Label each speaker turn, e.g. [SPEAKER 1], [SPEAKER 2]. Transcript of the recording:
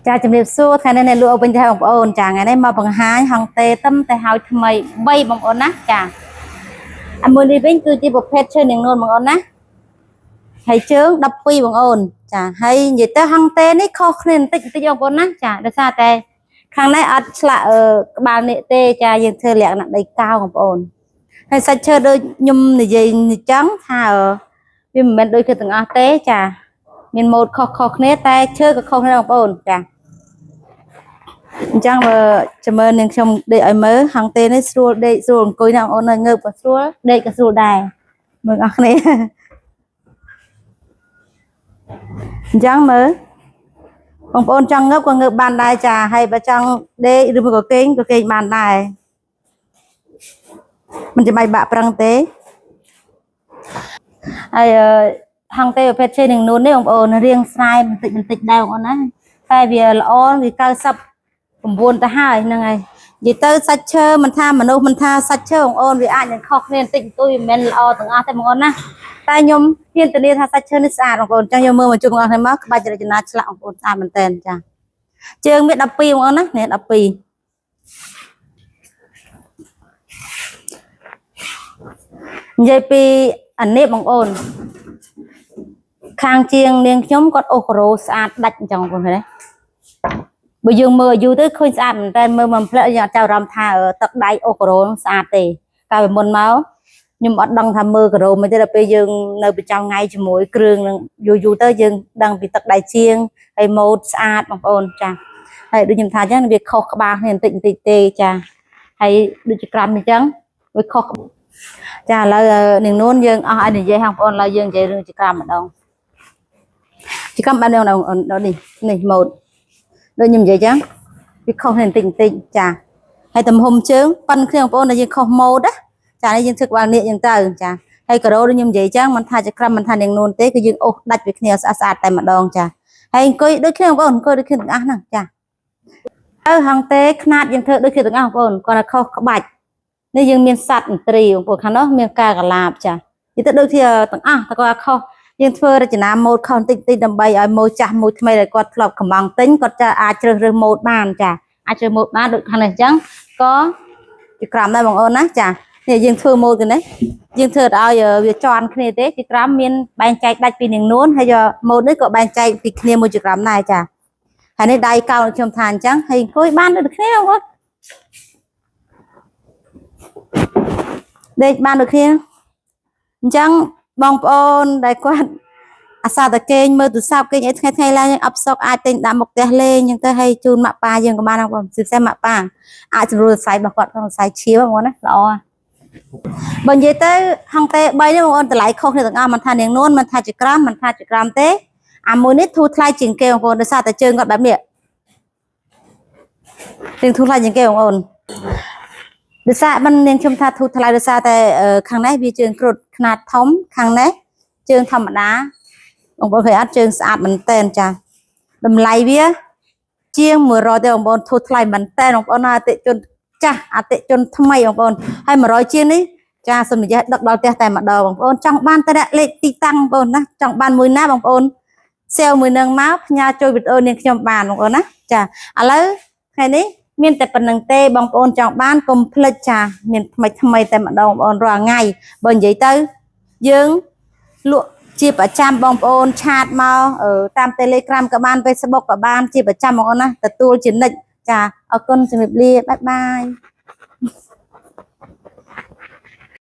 [SPEAKER 1] ចាជំរាបសួរថ្ងៃនេះអ្នកលក់អវិញទៅបងប្អូនចាថ្ងៃនេះមកបង្ហាញហងតេទឹមតែហើយថ្មី3បងប្អូនណាចាអាមួយនេះវិញគឺជាប្រភេទឈើនាងនួនបងប្អូនណាហើយជើង12បងប្អូនចាហើយនិយាយទៅហងតេនេះខុសគ្នាបន្តិចបន្តិចបងប្អូនណាចាដោយសារតែខាងនេះអត់ឆ្លាក់ក្បាលនេះទេចាយើងធ្វើលក្ខណៈដីកោបងប្អូនហើយសាច់ឈើដូចខ្ញុំនិយាយអញ្ចឹងថាវាមិនមែនដូចគ្នាទាំងអស់ទេចាមានម៉ូតខុសៗគ្នាតែឈើក៏ខុសគ្នាបងប្អូនចា អញ្ចឹងបើចាំមើលនាងខ្ញុំដេកឲ្យមើលហងទេនេះស្រួលដេកស្រួលអង្គុយណាបងអូននៅងើបក៏ស្រួលដេកក៏ស្រួលដែរមើលអស់គ្នាអញ្ចឹងមើលបងប្អូនចង់ងើបក៏ងើបបានដែរចាហើយបើចង់ដេកឬមួយក៏គេងក៏គេងបានដែរមិនចាំបាច់បាក់ប្រឹងទេហើយហងទេប្រភេទជ័យនឹងនួននេះបងប្អូនរៀងស្រាយបន្តិចបន្តិចដែរបងប្អូនណាតែវាល្អវា99ទៅហើយហ្នឹងហើយនិយាយទៅសាច់ឈើមិនថាមនុស្សមិនថាសាច់ឈើបងអូនវាអាចនឹងខុសគ្នាបន្តិចបន្តួចវាមិនមែនល្អទាំងអស់ទេបងអូនណាតែខ្ញុំហ៊ានធានាថាសាច់ឈើនេះស្អាតបងប្អូនចឹងយកមើលមកជួបបងប្អូនគ្នាមកក្បាច់រចនាឆ្លាក់បងប្អូនស្អាតមែនតើចាជើងមាន12បងប្អូនណានេះ12និយាយពីអានេះបងប្អូនខាងជាងនាងខ្ញុំគាត់អូសការ៉ូស្អាតដាច់អញ្ចឹងបងប្អូនឃើញទេ បើយើងមើលអាយុទៅឃើញស្អាតមែនតើមើលមិនផ្លែយើងអត់ចាប់អារម្មណ៍ថាទឹកដៃអូការ៉ូនឹងស្អាតទេកាលពីមុនមកខ្ញុំអត់ដឹងថាមើលការ៉ូមិនទេដល់ពេលយើងនៅប្រចាំថ្ងៃជាមួយគ្រឿងនឹងយូរយូរទៅយើងដឹងពីទឹកដៃជាងហើយម៉ូតស្អាតបងប្អូនចាហើយដូចខ្ញុំថាអញ្ចឹងវាខុសក្បាលគ្នាបន្តិចបន្តិចទេចាហើយដូចជាក្រាំអញ្ចឹងវាខុសចាឥឡូវនាងនួនយើងអស់ឲ្យនិយាយបងប្អូនឥឡូវយើងនិយាយរឿងជាក្រាំម្ដងជាក្រាំបាននេះនេះម៉ូតដូចខ្ញុំនិយាយចឹងវាខុសគ្នាបន្តិចបន្តិចចាហើយទំហំជើងប៉ិនគ្នាបងប្អូនដែលយើងខុសម៉ូតណាចានេះយើងធ្វើក្បាលនាគចឹងទៅចាហើយការ៉ូដូចខ្ញុំនិយាយចឹងមិនថាចក្រាំមិនថានាងនួនទេគឺយើងអូសដាច់ពីគ្នាស្អាតស្អាតតែម្ដងចាហើយអង្គុយដូចគ្នាបងប្អូនអង្គុយដូចគ្នាទាំងអស់ហ្នឹងចាទៅហងទេខ្នាតយើងធ្វើដូចគ្នាទាំងអស់បងប្អូនគាត់តែខុសក្បាច់នេះយើងមានសัตว์ឥន្ទ្រីបងប្អូនខាងនោះមានការកលាបចានិយាយទៅដូចគ្នាទាំងអស់តែគាត់ខុសយើងធ្វើរចនាម៉ូតខុសបន្តិចបន្តិចដើម្បីឲ្យម៉ូតចាស់ម៉ូតថ្មីដែលគាត់ធ្លាប់កំងទិញគាត់ចាអាចជ្រើសរើសម៉ូតបានចាអាចជ្រើសម៉ូតបានដូចខាងនេះអញ្ចឹងក៏ជាក្រមដែរបងប្អូនណាចានេះយើងធ្វើម៉ូតគេនេះយើងធ្វើឲ្យវាជន់គ្នាទេជាក្រមមានបែងចែកដាច់ពីនាងនួនហើយម៉ូតនេះក៏បែងចែកពីគ្នាមួយជាក្រមដែរចាហើយនេះដៃកោខ្ញុំថាអញ្ចឹងហើយអង្គុយបានដូចគ្នាបងប្អូនដេកបានដូចគ្នាអញ្ចឹងបងប្អូនដែលគាត់អាសាតគេងមើលទូរស័ព្ទគេងអីថ្ងៃថ្ងៃឡើងយើងអបសុកអាចទិញដាក់មកផ្ទះលេងអញ្ចឹងទៅឲ្យជូនម៉ាក់ប៉ាយើងក៏បានដែរបងពិសេសម៉ាក់ប៉ាអាចស្រួលសរសៃរបស់គាត់ក្នុងសរសៃឈាមបងប្អូនណាល្អបើនិយាយទៅហងតេ3នេះបងប្អូនតម្លៃខុសគ្នាទាំងអស់មិនថានាងនួនមិនថាជាក្រាមមិនថាជាក្រាមទេអាមួយនេះធូរថ្លៃជាងគេបងប្អូនដោយសារតែជើងគាត់បែបនេះជើងធូរថ្លៃជាងគេបងប្អូនដោយសារមិននាងខ្ញុំថាធូរថ្លៃដោយសារតែខាងនេះវាជើងគ្រុតខ្នាតធំខាងនេះជើងធម្មតាបងប្អូនឃើញអត់ជើងស្អាតមែនតែនចាតម្លៃវាជាង100ទេបងប្អូនធូរថ្លៃមែនតែនបងប្អូនណាអតិជនចាស់អតិជនថ្មីបងប្អូនហើយ100ជាងនេះចាសូមនិយាយដឹកដល់ផ្ទះតែម្ដងបងប្អូនចង់បានតែលេខទីតាំងបងប្អូនណាចង់បានមួយណាបងប្អូនសែវមួយនឹងមកផ្ញើជួយវីដេអូនាងខ្ញុំបានបងប្អូនណាចាឥឡូវថ្ងៃនេះមានតែប៉ុណ្្នឹងទេបងប្អូនចង់បានកុំភ្លេចចាមានថ្មីថ្មីតែម្ដងបងប្អូនរាល់ថ្ងៃបើនិយាយទៅយើងលក់ជាប្រចាំបងប្អូនឆាតមកតាម Telegram ក៏បាន Facebook ក៏បានជាប្រចាំបងប្អូនណាទទួលជានិច្ចចាអរគុណជំរាបលាបាយបាយ។